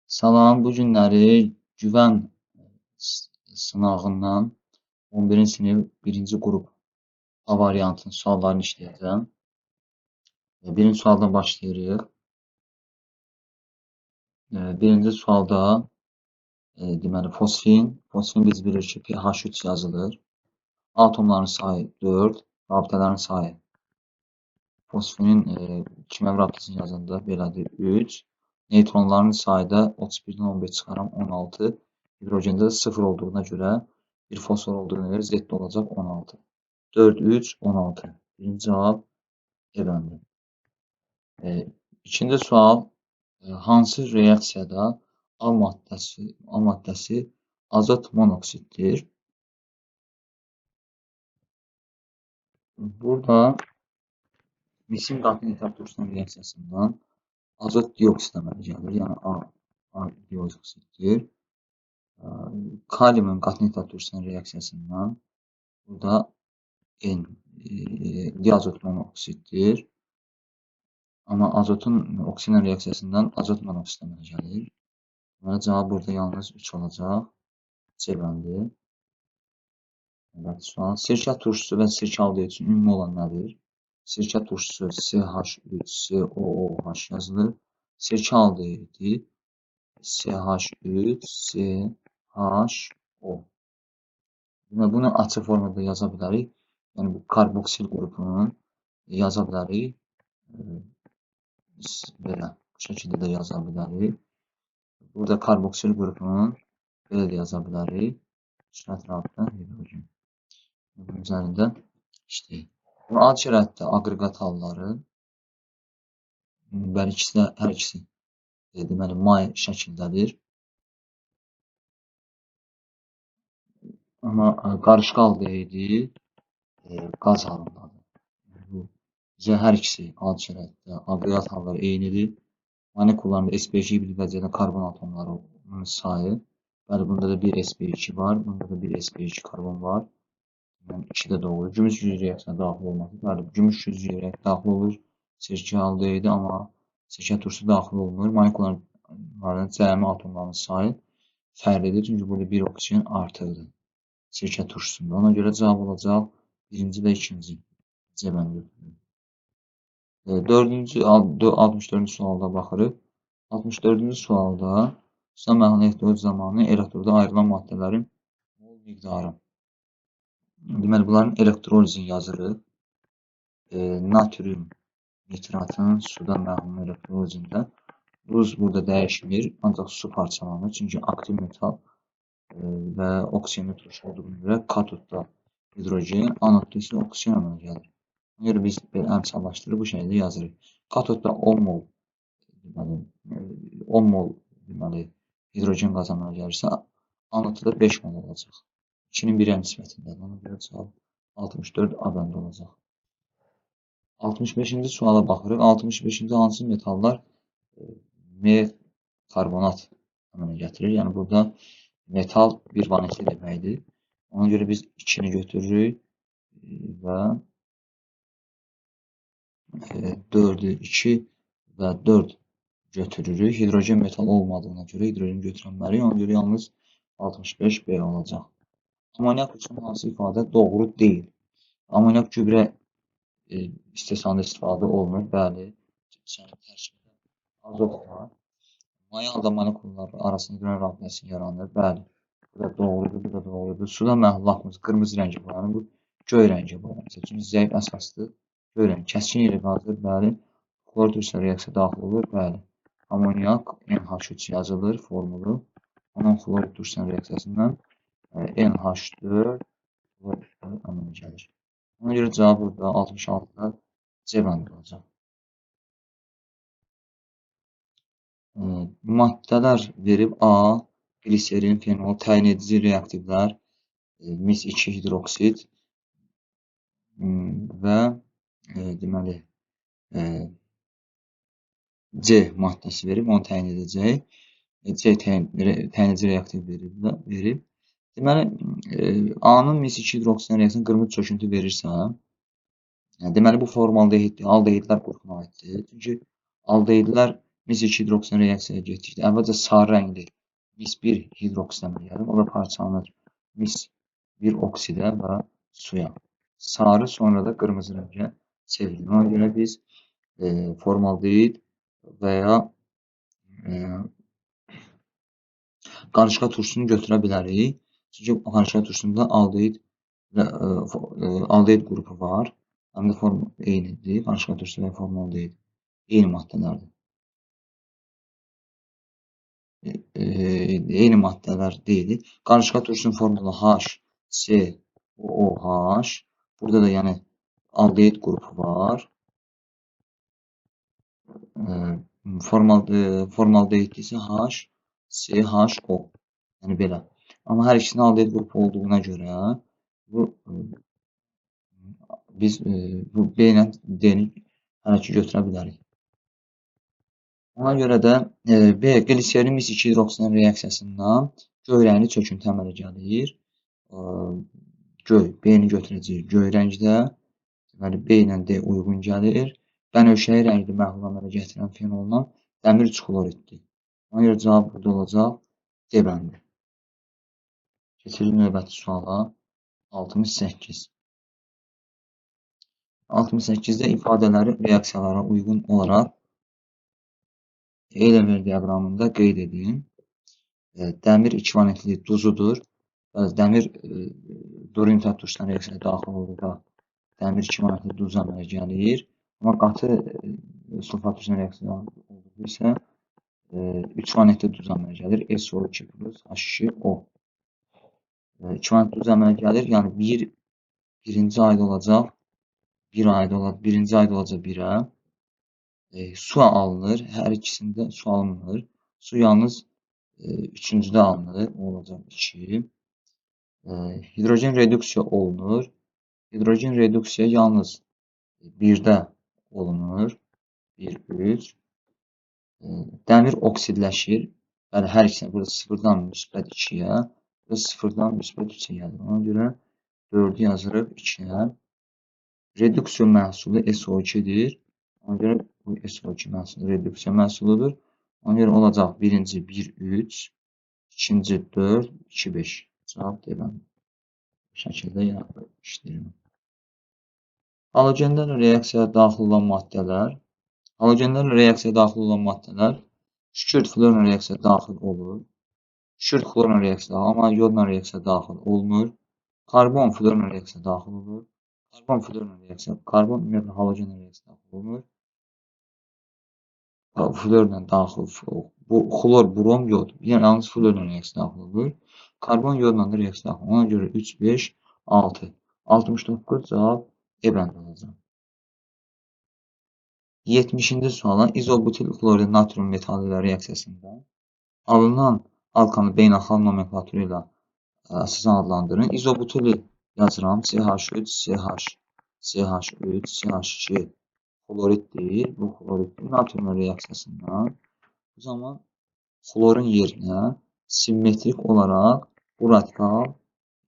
Salam, bu günləri Güvən sınağından 11-ci sinif 1-ci qrup A variantının suallarını işləyəcəm. Birinci sualdan başlayırıq. Birinci sualda deməli fosfin, fosfin biz bilirik ki, pH3 yazılır. Atomların sayı 4, rabitələrin sayı fosfinin kimyəvi rabitəsini yazanda belədir 3. Neytronların sayı da 31-dən 15 çıxaram 16. Hidrogendə də 0 olduğuna görə bir fosfor olduğuna görə Z də olacaq 16. 4, 3, 16. Birinci cavab E bəndi. İkinci sual, hansı reaksiyada A maddəsi azot monoksiddir? Burada misin qatı nitrat turşusunun reaksiyasından azot dioksid əmələ gəlir, yəni A dioksiddir. Kaliumun qatı nitrat turşusunun reaksiyasından burada N diazot monoksiddir. Amma azotun oksigen reaksiyasından azot monoksid əmələ gəlir. Deməli, cavab burada yalnız 3 olacaq. C bəndi. Evet, sual. Sirkə turşusu və sirkə aldehid üçün ümumi olan nədir? Sirkə turşusu CH3COOH yazılır. Sirkə aldehidi CH3CHO. Deməli, bunu açıq formada yaza bilərik. Yəni, bu karboksil qrupunu yaza bilərik. Belə, bu şəkildə də yaza bilərik. Burada karboksil qrupunu belə də yaza bilərik. Sürət rabitə hidrogen. Bunun üzərində işləyir. Bu adi şəraitdə aqreqat halları, bəli, ikisi də, hər ikisi deməli, may şəkildədir. Amma qarışqa aldehidi qaz halındadır. Bu bizə hər ikisi adi şəraitdə aqreqat halları eynidir. Molekullarında sp2 hibrid vəziyyətdə karbon atomlarının sayı. Bəli, bunda da bir sp2 var, bunda da bir sp2 karbon var. Yəni, 2 də doğru. Gümüş gücü reaksiyasına daxil olması. Bəli, gümüş gücü reaksiyasına daxil olur. Sirkə aldehidi, amma sirkə turşusu daxil olmur. Molekulların cəmi atomlarının sayı fərqlidir. Çünki burada bir oksigen artıqdır sirkə turşusunda. Ona görə cavab olacaq birinci və ikinci. C bəndi götürürük. 64-cü sualda baxırıq. 64-cü sualda suda məhlul elektroliz zamanı elektroda ayrılan maddələrin mol miqdarı. Deməli, bunların elektrolizini yazırıq. Natrium nitratın suda məhlul elektrolizində duz burada dəyişmir, ancaq su parçalanır. Çünki aktiv metal və oksigenli turşu olduğuna görə katodda hidrogen, anodda isə oksigen əmələ gəlir. Ona görə biz belə əmsallaşdırıb bu şəkildə yazırıq. Katodda 10 mol, deməli, 10 mol deməli, hidrogen qazı əmələ gəlirsə, anodda da 5 mol olacaq. 2-nin 1-ə nisbətindədir. Ona görə cavab 64 A bəndi olacaq. 65-ci suala baxırıq. 65-ci hansı metallar M karbonat əmələ gətirir? Yəni, burada metal bir valentli deməkdir. Ona görə biz 2-ni götürürük və 4-ü 2 və 4 götürürük. Hidrogen metal olmadığına görə hidrogen götürənməliyik. Ona görə yalnız 65 B olacaq. Amonyak üçün hansı ifadə doğru deyil? Amonyak gübrə istehsalında istifadə olunur. Bəli, tərkibində azot var. Maye halda molekullar arasında hidrogen rabitəsi yaranır. Bəli, bu da doğrudur, bu da doğrudur. Suda məhlul lakmus qırmızı rəngə boyanır, bu göy rəngə boyanır. Çünki zəif əsasdır. Göy rəng kəskin yeri qazır. Bəli, xlor turşusuna reaksiya daxil olur. Bəli, amonyak NH3 yazılır formulu. Onun xlor turşusuna reaksiyasından NH4 xlor əmələ gəlir. Ona görə cavab burada 66-da C bəndi olacaq. Maddələr verib A, gliserin, fenol, təyin edici reaktivlər, mis 2 hidroksid və deməli, C maddəsi verib, onu təyin edəcək. C təyin edici reaktiv verib. Deməli, A-nın mis 2 hidroksidin reaksiyasına qırmızı çöküntü verirsə, deməli, bu formaldehiddir, aldehidlər qrupuna aiddir. Çünki aldehidlər Mis 2 hidroksidlə reaksiyaya getdikdə əvvəlcə sarı rəngli mis 1 hidroksidə gəlir. O da parçalanır mis 1 oksidə və suya. Sarı sonra da qırmızı rəngə çevrilir. Ona görə biz formaldehid və ya qarışqa turşusunu götürə bilərik. Çünki qarışqa turşusunda aldehid və aldehid qrupu var. Həm də form eynidir. Qarışqa turşusu və formaldehid eyni maddələrdir. Eyni maddələr deyil. Qarışqa turşusunun formulu H, C, O, O, H. Burada da yəni aldehid qrupu var. Formaldehid isə H, C, H, O. Yəni belə. Amma hər ikisinin aldehid qrupu olduğuna görə bu biz bu B ilə D-ni hələ ki götürə bilərik. Ona görə də B qliserin mis 2 hidroksidin reaksiyasından göy rəngli çöküntü əmələ gəlir. Göy, B-ni götürəcəyik göy rəngdə. Deməli, B ilə D uyğun gəlir. Bənövşəyi rəngli məhlul əmələ gətirən fenoldan dəmir 3 xloriddir. Ona görə cavab burada olacaq D bəndi. Keçirik növbəti suala. 68. 68-də ifadələri reaksiyalara uyğun olaraq Eylever diaqramında qeyd edin. Dəmir 2 valentli duzudur. Dəmir duru nitrat turşusunun reaksiyaya daxil olduqda dəmir 2 valentli duz əmələ gəlir. Amma qatı sulfat turşusunun reaksiyaya daxil olduqda isə 3 valentli duz əmələ gəlir. SO2 plus H2O. 2 valentli duz əmələ gəlir. Yəni birinci ayda olacaq. 1 ayda olacaq. Birinci ayda olacaq 1-ə. Su alınır. Hər ikisində su alınmır. Su yalnız üçüncüdə alınır. O olacaq 2. Hidrogen reduksiya olunur. Hidrogen reduksiya yalnız 1-də olunur. 1, 3. Dəmir oksidləşir. Bəli, hər ikisində burada 0-dan müsbət 2-yə, burada 0-dan müsbət 3-ə gəlir. Ona görə 4-ü yazırıq 2-yə. Reduksiya məhsulu SO2-dir. Ona görə bu SO2 məhsulu reduksiya məhsuludur. Ona görə olacaq birinci 1, 3, ikinci 4, 2, 5. Cavab D bəndi. Bu şəkildə işləyirəm. Halogenlərlə reaksiyaya daxil olan maddələr. Halogenlərlə reaksiyaya daxil olan maddələr kükürt florla reaksiyaya daxil olur. Kükürt xlorla reaksiyaya, amma yodla reaksiyaya daxil olmur. Karbon florla reaksiyaya daxil olur. Karbon florla reaksiya, karbon ümumiyyətlə halogenlə reaksiyaya daxil olmur. Florla daxil, bu xlor, brom, yod. Yəni yalnız florla reaksiya daxil olur. Karbon yodla da reaksiya daxil olur. Ona görə 3, 5, 6. 69 cavab E bəndi olacaq. 70-ci suala izobutil xlorid natrium metalı ilə reaksiyasında alınan alkanı beynəlxalq nomenklaturu ilə əsasən adlandırın. İzobutili yazıram. CH3, CH, CH3, CH2 xloriddir. Bu xloriddir. Natrium reaksiyasından bu zaman xlorun yerinə simmetrik olaraq bu radikal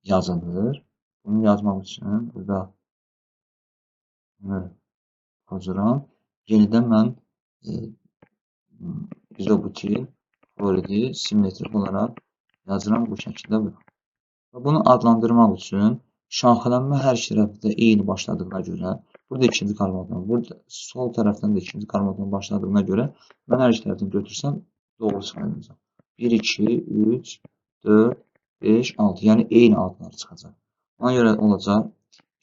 yazılır. Bunu yazmaq üçün burada bunu pozuram. Yenidən mən izobutil xloridi simmetrik olaraq yazıram bu şəkildə. Və bunu adlandırmaq üçün şaxələnmə hər iki tərəfdə eyni başladığına görə, burada ikinci karbon atomu, burada sol tərəfdən də ikinci karbon atomu başladığına görə mən hər iki tərəfdən götürsəm doğru çıxacaq. 1, 2, 3, 4, 5, 6. Yəni eyni adlar çıxacaq. Ona görə olacaq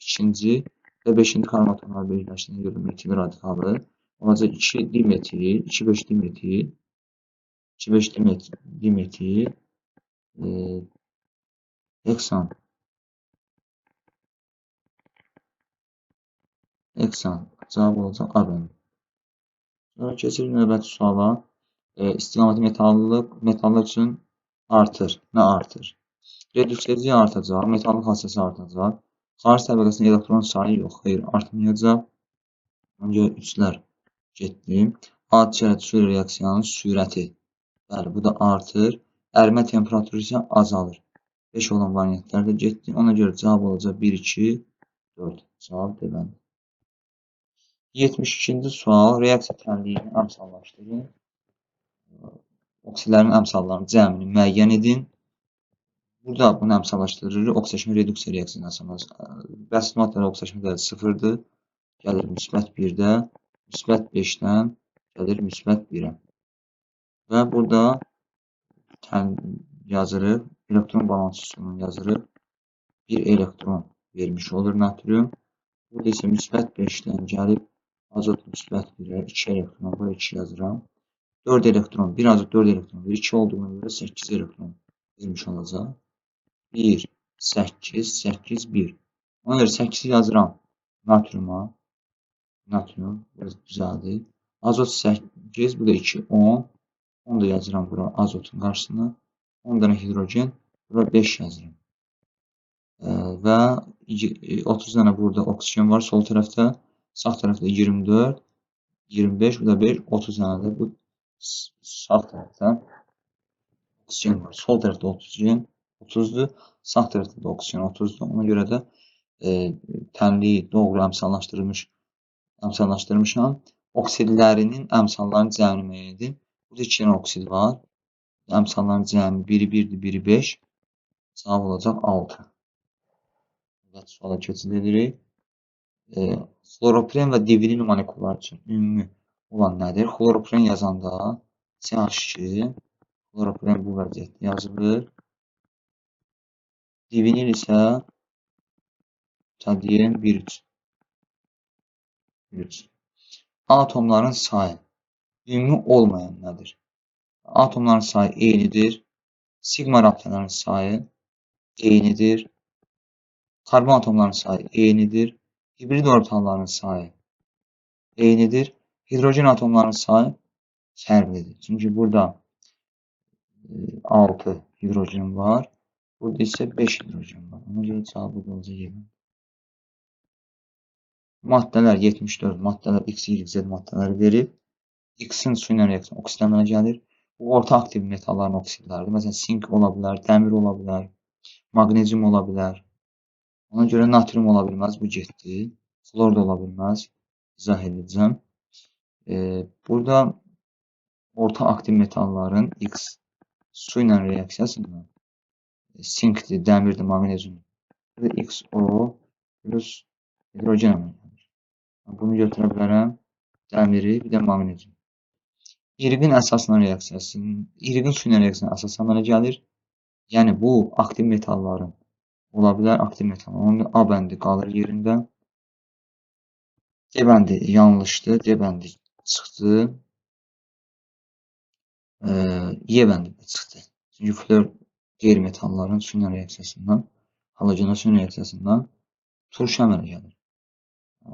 ikinci və beşinci karbon atomları birləşdiyinə görə metil radikalı olacaq 2 dimetil, 2, 5 dimetil, 2, 5 dimetil, heksan. Heksan. Cavab olacaq A bəndi. Sonra keçirik növbəti suala. İstiqaməti metallar üçün artır. Nə artır? Redüksiyacı artacaq, metallıq xassəsi artacaq. Xaric təbəqəsində elektron sayı yox, xeyr, artmayacaq. Ona görə 3-lər getdi. Adi şərait su ilə reaksiyanın sürəti. Bəli, bu da artır. Ərimə temperaturu isə azalır. 5 olan variantlar da getdi. Ona görə cavab olacaq 1, 2, 4. Cavab D bəndi. 72-ci sual. Reaksiya tənliyini əmsallaşdırın. Oksidlərin əmsallarının cəmini müəyyən edin. Burada bunu əmsallaşdırırıq. Oksidaşma reduksiya reaksiyasını əmsallaşdırırıq. Bəsit maddələr oksidaşma dərəcəsi 0-dır. Gəlir müsbət 1-də, müsbət 5-dən gəlir müsbət 1-ə. Və burada yazırıq, elektron balansı üsulunu yazırıq. 1 elektron vermiş olur natrium. Burada isə müsbət 5-dən gəlib azot müsbət 1-ə, 2 elektron, bura 2 yazıram. 4 elektron, bir azot 4 elektron, 2 olduğuna görə 8 elektron vermiş olacaq. 1, 8, 8, 1. Ona görə 8-i yazıram natriuma. Natrium, burası düzəldi. Azot 8, bu da 2, 10. 10 da yazıram bura azotun qarşısına. 10 dənə hidrogen, bura 5 yazıram. Və 30 dənə burada oksigen var sol tərəfdə. Sağ tərəfdə 24, 25, bu da 5, 30 dənə də bu sağ tərəfdə oksigen var. Sol tərəfdə oksigen 30-dur, sağ tərəfdə də oksigen 30-dur. Ona görə də tənliyi doğru əmsallaşdırmışam. Oksidlərinin əmsallarının cəmini müəyyən edin. Burada 2 dənə oksid var. Əmsalların cəmi biri 1-dir, biri 5. Cavab olacaq 6. Evet, suala keçid edirik. Xloropren və divinil molekullar üçün ümumi olan nədir? Xloropren yazanda CH2, xloropren bu vəziyyətdə yazılır. Divinil isə deyim 1,3. 1,3. Atomların sayı ümumi olmayan nədir? Atomların sayı eynidir. Sigma rabitələrin sayı eynidir. Karbon atomlarının sayı eynidir. Hibrid orbitalların sayı eynidir. Hidrogen atomlarının sayı fərqlidir. Çünki burada 6 hidrogen var. Burada isə 5 hidrogen var. Ona görə cavabı da olacaq 7. Maddələr 74, maddələr X, Y, Z maddələri verib. X-in su ilə reaksiya oksid əmələ gəlir. Bu orta aktiv metalların oksidləridir. Məsələn, sink ola bilər, dəmir ola bilər, maqnezium ola bilər. Ona görə natrium ola bilməz, bu getdi. Xlor da ola bilməz, izah edəcəm. Burada orta aktiv metalların X su ilə reaksiyasından sinkdir, dəmirdir, maqneziumdur. Burada XO plus hidrogen əmələ gəlir. Bunu götürə bilərəm, dəmiri, bir də maqnezium. İrqin əsasla reaksiyasının, irqin su ilə reaksiyasının əsası əmələ gəlir. Yəni bu aktiv metalların ola bilər, aktiv metallar. Onun A bəndi qalır yerində. D bəndi yanlışdır, D bəndi çıxdı. Y bəndi də çıxdı. Çünki flor qeyri-metalların su ilə reaksiyasından, halogenasyon reaksiyasından turşu əmələ gəlir.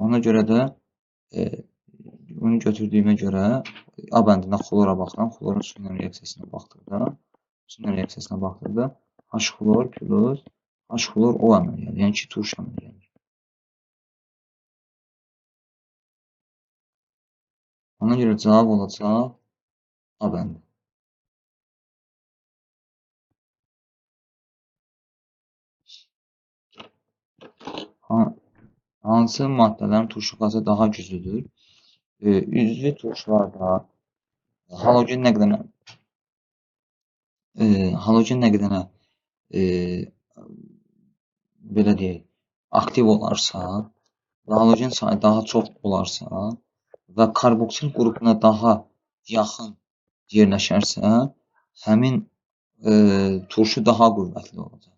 Ona görə də bunu götürdüyümə görə A bəndində xlora baxıram. Xlorun su ilə reaksiyasına baxdıqda, H xlor plus H xlor O əmələ gəlir. Yəni ki, turşu əmələ gəlir. Ona görə cavab olacaq A bəndi. Hansı maddələrin turşu qazı daha güclüdür? Üzvü turşularda halogen nə qədər belə deyək, aktiv olarsa və halogen sayı daha çox olarsa və karboksil qrupuna daha yaxın yerləşərsə, həmin turşu daha qüvvətli olacaq.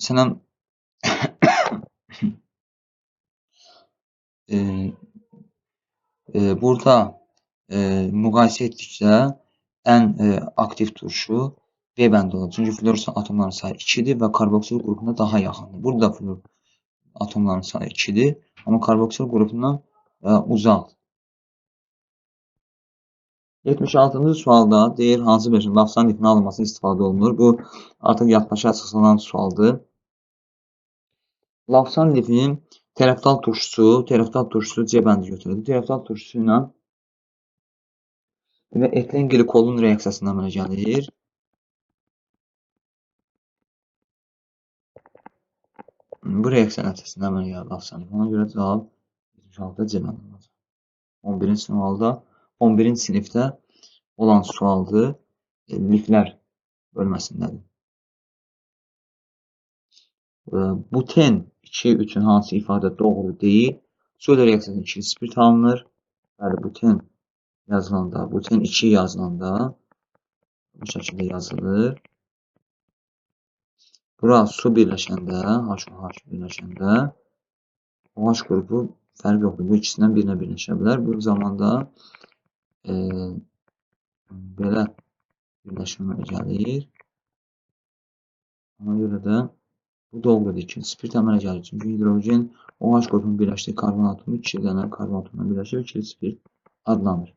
Məsələn, burada müqayisə etdikdə ən aktiv turşu B bəndi olur. Çünki flor atomlarının sayı 2-dir və karboksil qrupuna daha yaxındır. Burada flor atomlarının sayı 2-dir, amma karboksil qrupundan uzaqdır. 76-cı sualda deyir, hansı bir lavsan lifinin alınması istifadə olunur. Bu artıq yaddaşa açıqlanan sualdır. Lavsan lifinin tereftal turşusu C bəndi götürüldü. Tereftal turşusu ilə və etilen qlikolun reaksiyasından əmələ gəlir. Bu reaksiya nəticəsində əmələ gəlir lavsan lifi. Ona görə cavab 76 C bəndi olacaq. 11-ci sualda, 11-ci sinifdə olan sualdır. Liflər bölməsindədir. Buten 2 üçün hansı ifadə doğru deyil? Su ilə reaksiyasında ikili spirt alınır. Bəli, buten yazılanda, buten 2 yazılanda bu şəkildə yazılır. Bura su birləşəndə, HOH birləşəndə OH qrupu fərq yoxdur. Bu ikisindən birinə birləşə bilər. Bu zamanda belə birləşmə gəlir. Ona görə də bu doğrudur ki, spirt əmələ gəlir. Çünki hidrogen OH qrupunun birləşdiyi karbon atomu 2 dənə karbon atomundan birləşir, ikili spirt adlanır.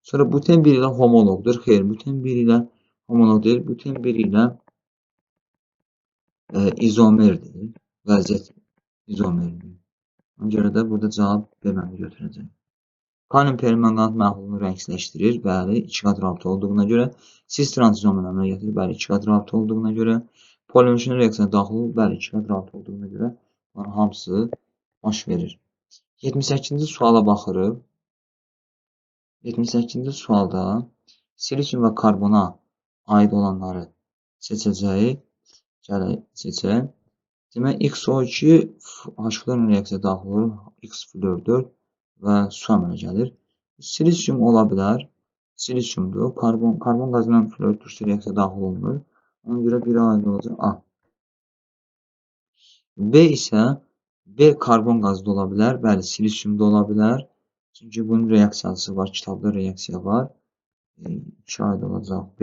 Sonra buten 1 ilə homoloqdur. Xeyr, buten 1 ilə homoloq deyil, buten 1 ilə izomerdir. Vəziyyət izomerdir. Ona görə də burada cavab B bəndi götürəcək. Kalium permanganat məhlulunu rəngsizləşdirir. Bəli, 2 qat rabitə olduğuna görə. Sis trans izomer əmələ gətirir. Bəli, 2 qat rabitə olduğuna görə. Polimerin reaksiyasına daxil olur. Bəli, 2 qat rabitə olduğuna görə. Bunların hamısı baş verir. 78-ci suala baxırıq. 78-ci sualda silisium və karbona aid olanları seçəcəyik. Gələk seçək. Demək, XO2 H-florun reaksiyaya daxil olur. X flor 4 və su əmələ gəlir. Silisium ola bilər. Silisiumdur. Karbon qazı ilə flor turşusu reaksiyaya daxil olunur. Ona görə 1-ə aid olacaq A. B isə B karbon qazı da ola bilər. Bəli, silisium da ola bilər. Çünki bunun reaksiyası var. Kitabda reaksiya var. 2 aid olacaq B.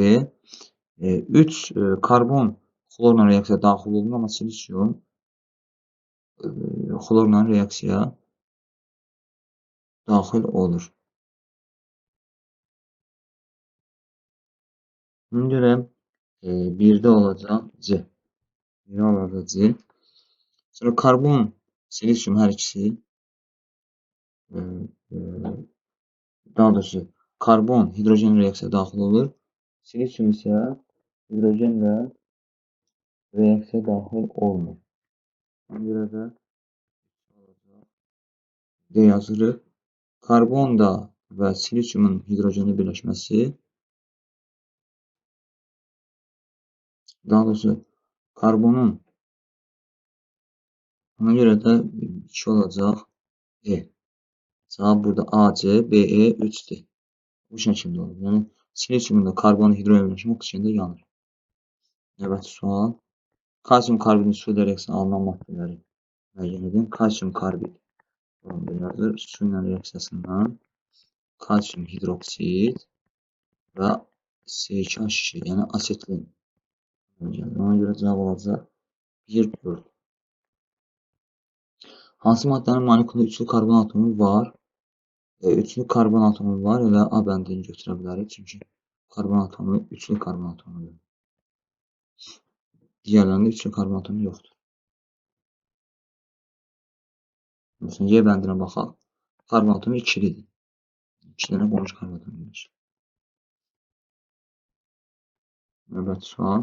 3 karbon xlorla reaksiyaya daxil olunur, amma silisium xlorla reaksiyaya daxil olur. Buna görə 1-də olacaq C. 1-də olacaq C. Sonra karbon, silisium hər ikisi, daha doğrusu karbon hidrogen reaksiyaya daxil olur. Silisium isə hidrogenlə reaksiyaya daxil olmur. Ona görə də D yazırıq. Karbon da və silisiumun hidrogeni birləşməsi, daha doğrusu karbonun, ona görə də 2 olacaq E. Cavab burada A, C, B, E, 3D. Bu şəkildə olur. Yəni, silisiumun da karbonun hidrogen birləşmə oksigendə yanır. Növbəti sual. Kalsium karbidin su ilə reaksiyasına alınan maddələri müəyyən edin. Kalsium karbid yazır. Su ilə reaksiyasından kalsium hidroksid və C2H2, yəni asetilin. Ona görə cavab olacaq 1, 4. Hansı maddənin molekulunda üçlü karbon atomu var? Üçlü karbon atomu var. Elə A bəndini götürə bilərik. Çünki karbon atomu üçlü karbon atomudur. Digərlərində üçlü karbon atomu yoxdur. Məsələn, Y bəndinə baxaq. Karbon atomu ikilidir. 2 dənə qonşu karbon atomu birləşir. Növbəti sual.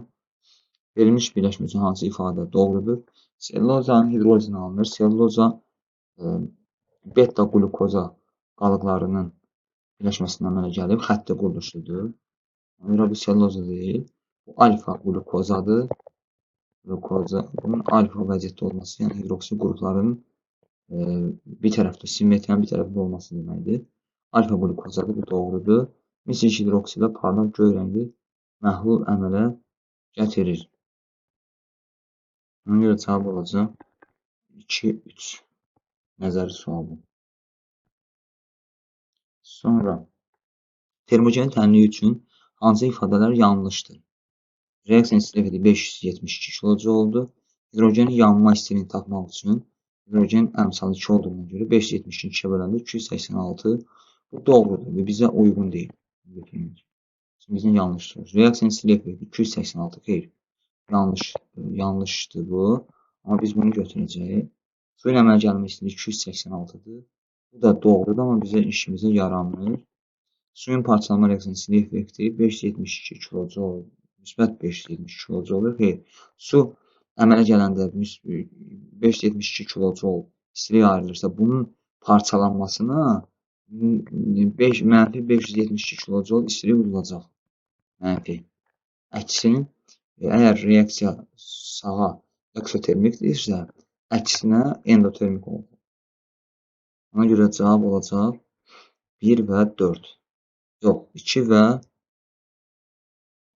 Verilmiş birləşmə üçün hansı ifadə doğrudur? Selulozanın hidrolizinə alınır. Selluloza beta-qlukoza qalıqlarının birləşməsindən əmələ gəlib, xətti quruluşudur. Ona görə bu selluloza deyil. Bu alfa-qlukozadır. Qlukoza, bunun alfa vəziyyətdə olması, yəni hidroksil qruplarının bir tərəfdə, simmetriyanın bir tərəfində olması deməkdir. Alfa-qlukozadır, bu doğrudur. Mis hidroksilə parlaq göy rəngli məhlul əmələ gətirir. Ona görə cavab olacaq 2, 3. Nəzəri sual bu. Sonra termogen tənliyi üçün hansı ifadələr yanlışdır? Reaksiyanın istilik effekti 572 kilojouldur. Hidrogenin yanma istiliyini tapmaq üçün hidrogen əmsalı 2 olduğuna görə 572 2-yə böləndə 286. Bu doğrudur və bizə uyğun deyil. Götürmək. Şimdi bizdən yanlış soruşur. Reaksiyanın istilik effekti 286. Xeyr. Yanlışdır bu. Amma biz bunu götürəcəyik. Suyun əmələ gəlmə istiliyi 286-dır. Bu da doğrudur, amma bizə işimizə yaramır. Suyun parçalanma reaksiyasının istilik effekti 572 kilojoul, müsbət 572 kilojoul. Xeyr. Su əmələ gələndə 572 kilojoul istilik ayrılırsa, bunun parçalanmasına mənfi 572 kilojoul istilik vurulacaq. Mənfi. Əksin, əgər reaksiya sağa eksotermikdirsə, əksinə endotermik olur. Ona görə cavab olacaq 1 və 4. Yox, 2 və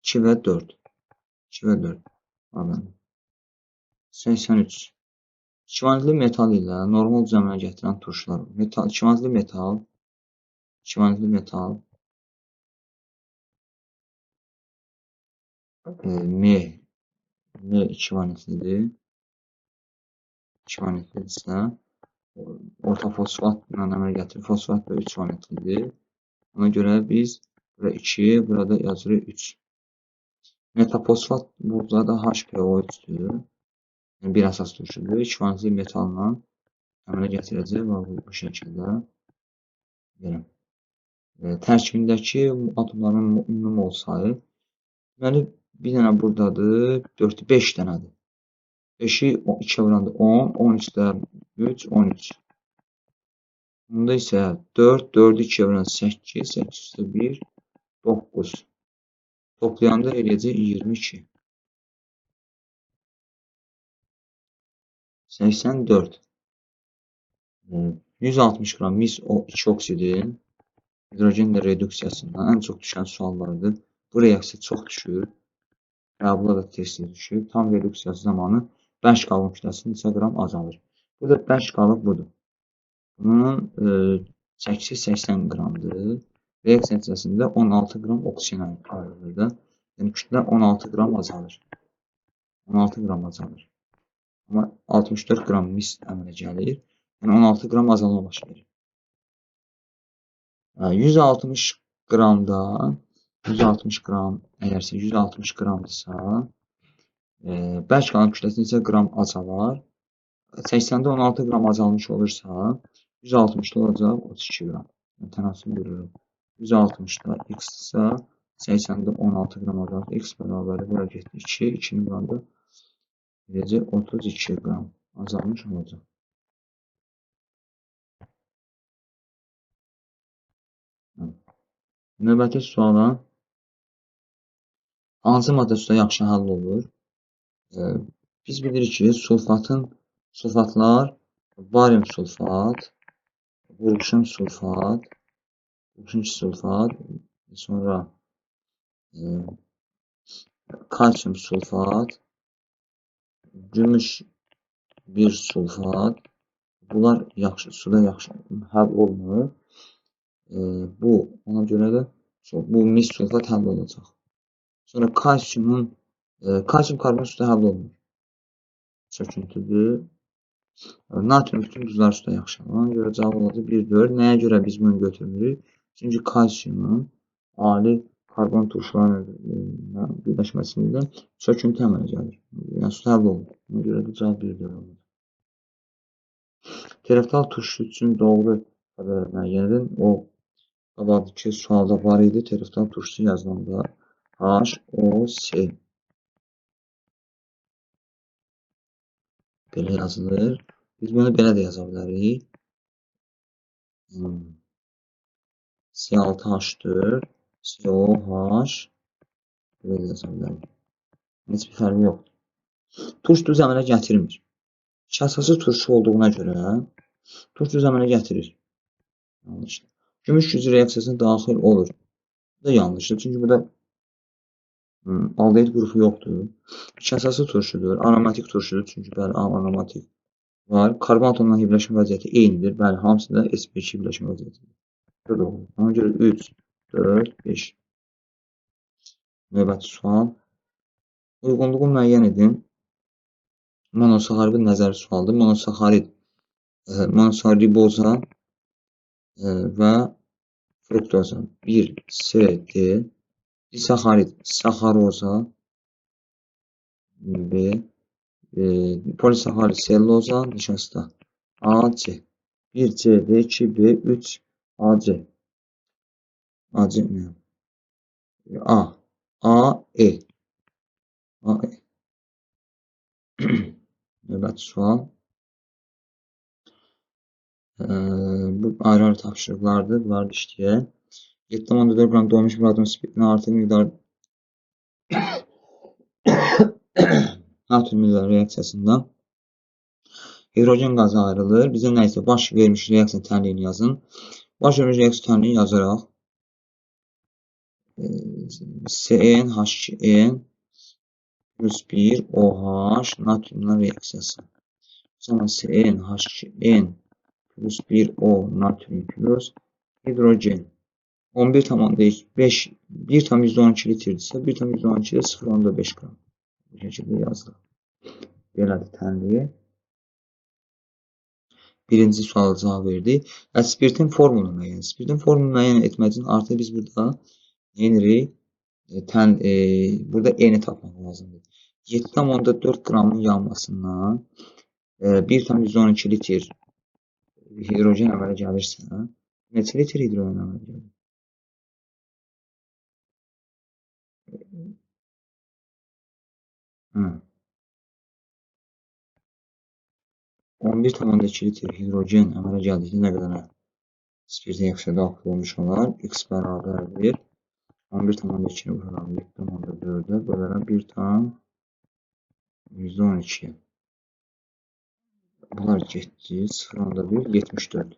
2 və 4. 2 və 4. Pardon. 83. İkivalentli metal ilə normal düzəmə gətirən turşular. Metal, ikivalentli metal, ikivalentli metal M, M ikivalentlidir. İkivalentlidirsə, orta fosfatla əmələ gətirir. Fosfat da 3 valentlidir. Ona görə biz bura 2, burada yazırıq 3. Metafosfat burada da HPO3-dür. Yəni bir əsas turşudur. 2 valentli metalla əmələ gətirəcək və bu şəkildə belə. Tərkibindəki atomların ümumi mol sayı. Deməli, bir dənə buradadır, 4, 5 dənədir. 5-i 2-yə vuranda 10, 13-də 3, 13. Bunda isə 4, 4-ü 2-yə vuranda 8, 8-də 1, 9. Toplayanda eləyəcək 22. 84. 160 qram mis 2 oksidin hidrogenlə reduksiyasından ən çox düşən suallardır. Bu reaksiya çox düşür. Qəbula da tez-tez düşür. Tam reduksiyası zamanı 5 qalın kütləsi neçə qram azalır? Burada 5 qalıq budur. Bunun çəkisi 80 qramdır. Reaksiya nəticəsində 16 qram oksigen ayrılır da. Yəni kütlə 16 qram azalır. 16 qram azalır. Amma 64 qram mis əmələ gəlir. Yəni 16 qram azalma baş verir. 160 qramda 160 qram, əgərsə 160 qramdırsa, bərk qalan kütləsi neçə qram azalar? 80-də 16 qram azalmış olursa, 160-da olacaq 32 qram. Yəni, tənasüb görürüm. 160-da x-dirsə, 80-də 16 qram azalır. X bərabərdir, bura getdi 2, 2-nin qramda verəcək 32 qram azalmış olacaq. Növbəti suala hansı maddə suda yaxşı həll olur? Biz bilirik ki, sulfatlar barium sulfat, qurğuşun sulfat, qurğuşun sulfat, sonra kalsium sulfat, gümüş bir sulfat. Bunlar yaxşı, suda yaxşı həll olmur. Bu, ona görə də bu mis sulfat həll olacaq. Sonra kalsium karbon suda həll olmur. Çöküntüdür. Natrium bütün duzlar suda yaxşı. Ona görə cavab olacaq 1-4. Nəyə görə biz bunu götürmürük? Çünki kalsiumun ali karbon turşularının birləşməsində çöküntü əmələ gəlir. Yəni suda həll olmur. Ona görə də cavab 1-4 olacaq. Tereftal turşusu üçün doğru müəyyən edin. O qabaqdakı sualda var idi. Tereftal turşusu yazılanda H, O, S belə yazılır. Biz bunu belə də yaza bilərik. C6H4, COH belə də yaza bilərik. Heç bir fərqi yoxdur. Turş duz əmələ gətirmir. İki əsaslı turşu olduğuna görə turş duz əmələ gətirir. Yanlışdır. Gümüş gücü reaksiyasına daxil olur. Bu da yanlışdır. Çünki burada aldehid qrupu yoxdur. İki əsaslı turşudur. Aromatik turşudur. Çünki bəli, aromatik var. Karbon atomlarının hibləşmə vəziyyəti eynidir. Bəli, hamısı da sp2 hibləşmə vəziyyətidir. Bu doğru. Ona görə 3, 4, 5. Növbəti sual. Uyğunluğu müəyyən edin. Monosaxaridin nəzəri sualdır. Monosaxarid, monosaxariboza və fruktoza. 1, C, D. Disaxarid, saxaroza, B, polisaxarid, selloza, nişasta, A, C. 1, C, D, 2, B, 3, A, C. A, C nə? A, A, E. A, E. Növbəti sual. Bu ayrı-ayrı tapşırıqlardır. Bunları da işləyək. 7,4 qram doymuş bir atom spirtinə artıq miqdar Natrium mineral reaksiyasından hidrogen qazı ayrılır. Bizə nə isə baş vermiş reaksiya tənliyini yazın. Baş vermiş reaksiya tənliyini yazaraq SnH2n plus 1 OH natriumla reaksiyası. Sonra SnH2n plus 1 O natrium plus hidrogen. 11,5 1,12 litrdirsə, 1,12-də 0,5 qram. Bu şəkildə yazdıq. Belədir tənliyi. Birinci suala cavab verdik. Və spirtin formulunu müəyyən. Spirtin formulunu müəyyən etmək üçün artıq biz burada nə edirik? Burada N-i tapmaq lazımdır. 7,4 qramın yanmasından 1,12 litr hidrogen əmələ gəlirsə, neçə litr hidrogen əmələ gəlir? Hı. 11,2 litr hidrogen əmələ gəldikdə nə qədər spirt reaksiya daxil olmuş olar? X bərabərdir 11,2-ni vururam 7,4-ə bölərəm 1,12-yə. Bunlar getdi. 0,1 74.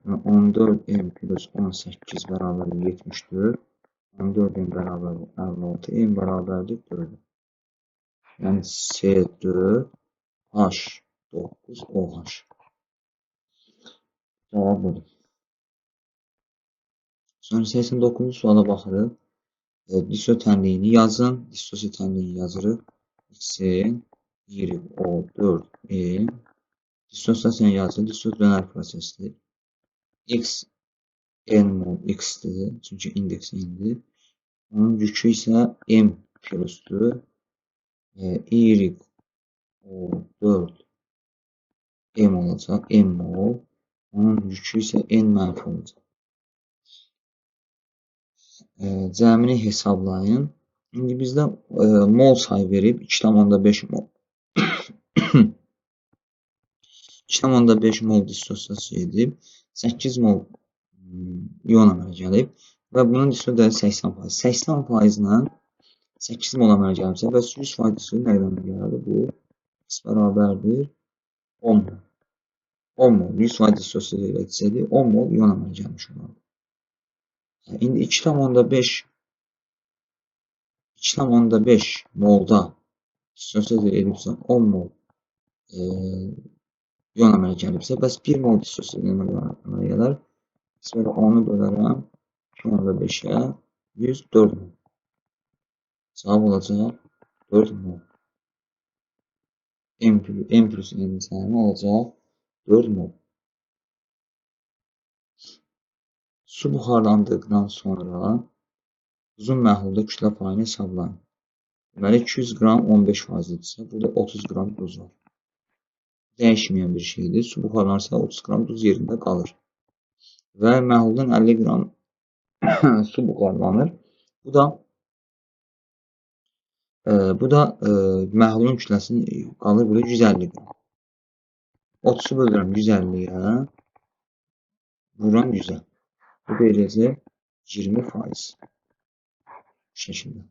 14M plus 18 bərabərdir 74. 14M bərabərdir 56. M bərabərdir 4. Yəni C4 H9 OH. Cavab budur. Sonra 89-cu suala baxırıq. Disso tənliyini yazın. Dissosiya tənliyini yazırıq. X, Y, O, 4, E. Dissosiasiyanı yazın. Dissosiya dönər prosesdir. X, N mol X-dir. Çünki indeks N-dir. Onun yükü isə M plusdur. Y, O, 4, M olacaq. M mol. Onun yükü isə N mənfi olacaq. Cəmini hesablayın. İndi bizdə mol sayı verib 2,5 mol. 2,5 mol dissosiasiya edib, 8 mol ion əmələ gəlib və bunun dissosiya 80%. 80% ilə 8 mol əmələ gəlibsə, bəs 100% dissosiya nə qədər əmələ gələrdi? Bu x bərabərdir 10 mol. 10 mol 100% dissosiya etsəydi 10 mol ion əmələ gəlmiş olardı. İndi 2,5 molda dissosiasiya edibsə 10 mol ion əmələ gəlibsə, bəs 1 mol dissosiasiya əmələ gələr. Sonra 10-u bölərəm 2,5-ə 104 mol. Cavab olacaq 4 mol. M plus N cəmi olacaq 4 mol. Su buxarlandıqdan sonra duzun məhlulda kütlə payını hesablayın. Deməli, 200 qram 15%-dirsə, burada 30 qram duz var. Dəyişməyən bir şeydir. Su buxarlanırsa 30 qram duz yerində qalır. Və məhluldan 50 qram su buxarlanır. Bu da məhlulun kütləsinin qalır burada 150 qram. 30-u bölürəm 150-yə, vururam 100-ə. Bu da eləyəcək 20% bu şəkildə.